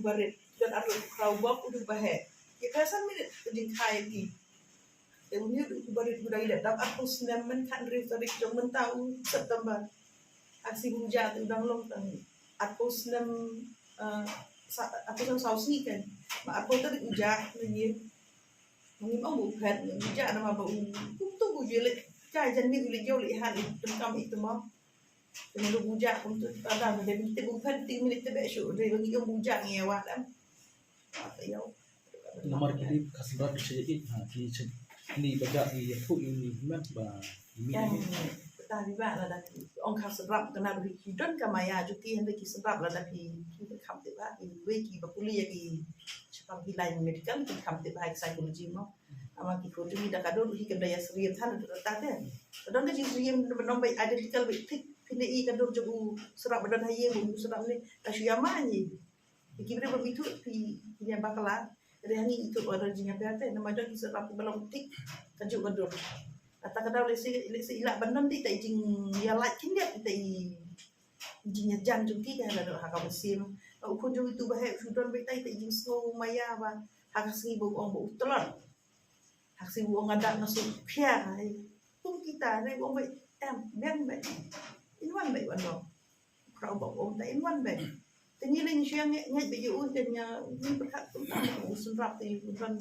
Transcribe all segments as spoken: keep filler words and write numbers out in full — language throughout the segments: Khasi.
Barit, don arphew khraw bok u dei ba heh. Ïa ka san minit ka jingkhia ïa ki. Te une u dei u barit u dang ïaleh dap arphew snem, man khathynriew tarik jong mynta u September. Ar sngi u jah te u dang long tang arphew snem, eh, sa, arphew snem saw sngi kan. Ma arphew tarik u jah na ïing. Ngim ong ba u phet, u jah namar ba u kumto u ju leh. Ka jan ne u leh ïew leh hat leh donkam ïa te mo. Te ma u jah kumto, ta da ma dei te u phet te minit te beh shuh, dei ba ngi ong u jah ngi ïa wad em. Namar ki dei ka synrap ki sha ïa, ha, ki sha, ki ba jah ki ïathuh ïa une u hynmen ba ïa une. Em, ta dei ba lada ki ong ka synrap kane ruh ki don ka maya jong ki, hynrei ki synrap lada ki, ki kham tip ba, kiwei kiba pule ïa ki shaphang ki line medical ki kham tip ba ki psychology mo. Ama ki khot jong ngi da ka dur hi kam da ïa syriem than da ta te. Ka don ka jingsyriem da ba nong ba identical ba thik, phin da i ka dur jong u synrap ba don ha ïing, u synrap ne ka shu ïa ma ngi. Ki briew ba mi thuh phi, phi ïa bakla. Ka dei ha ngi i thuh ba don jingïapher te, namar don ki synrap ba long thik kajuh ka dur. Kata ka daw lehse, lehse i lah ban don dei ta i jingïalait khyndiat, ta i jingïajan jong ki ka la don ha ka mynsiem. U khun jong itu ba heh u shu don beit ta i ta i jingsngew maya ba ha ka sngi ba u ong ba u tlot. Ha ka sngi ba u ong nga da nga shu khia. Kum kita ne u ong beit em, biang beit. In wan beit wan dong. Khraw ba u ong ta in wan beit. Te ngi leh ngi shu ïa ngeit, ngeit beit ïa u te ngi, ngi pyrkhat kumta u synrap te u don.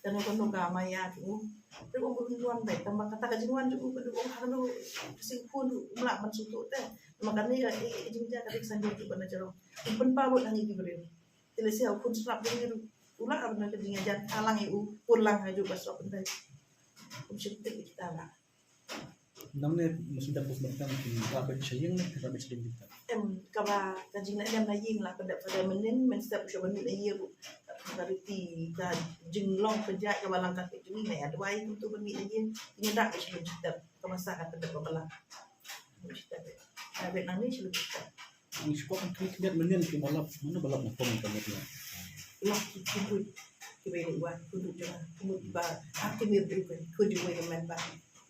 Te ngi kano ka maya te u. Te u ong ba in wan beit, tang ba kata ka jingwan te u, ka u ong ha kano ka sngi u khun um lah ban sngewthuh te. Namar kane ka, eh, eh, jingjia ka dei ka san jong u ba na jrong. U pynpaw lut ha ngi ki briew. Te lehse u khun synrap jong ngi ruh u lah ban ka jingïajan, kha lang ïa u, pun lang ha ju ba sop pynthei. Kum shim tip kita lah. Nangne, musim dang bus makan, kin rap beit sha ïing ne, kin rap beit sha ding kita. Em, kaba ka jingïajan na ïing lah, ka dep ka dep mynnin, mynstep u sha ban mih na ïing ruh. Ka riti, ka jinglong ka jait, kaba lang ka peit jong ngi, na ïa duwai kumtu ban mih na ïing, kin rap beit sha ding kita. Kaba sa ka dep kaba lang. Rap beit nangne sha ding kita. Ngi shu kwah ban khmih khyndiat mynnin ki ba lap, mano ba lap na pom ka met ïa. Lap ki khyndiat, ki ba ïa wan khyndiat jong nga, khyndiat ba ha ki met ruh kan khyndiat wei ka met ba.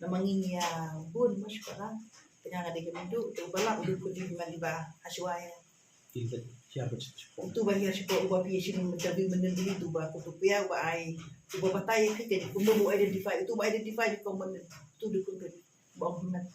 Namar ngi ïa bun ma shu kwah. Tengah nga dei ka myndu, tu ba lap u dei khyndiat met ba ha shuwa ïa. Ki ba hiar ba shu. Tu ba hiar shu, u ba phi shu interview mynnin, tu ba ku tu pia, u ba ai, u ba batai ki, ki, u ba identify, tu ba identify di ko mynnin, tu dei khyndiat ba ong met.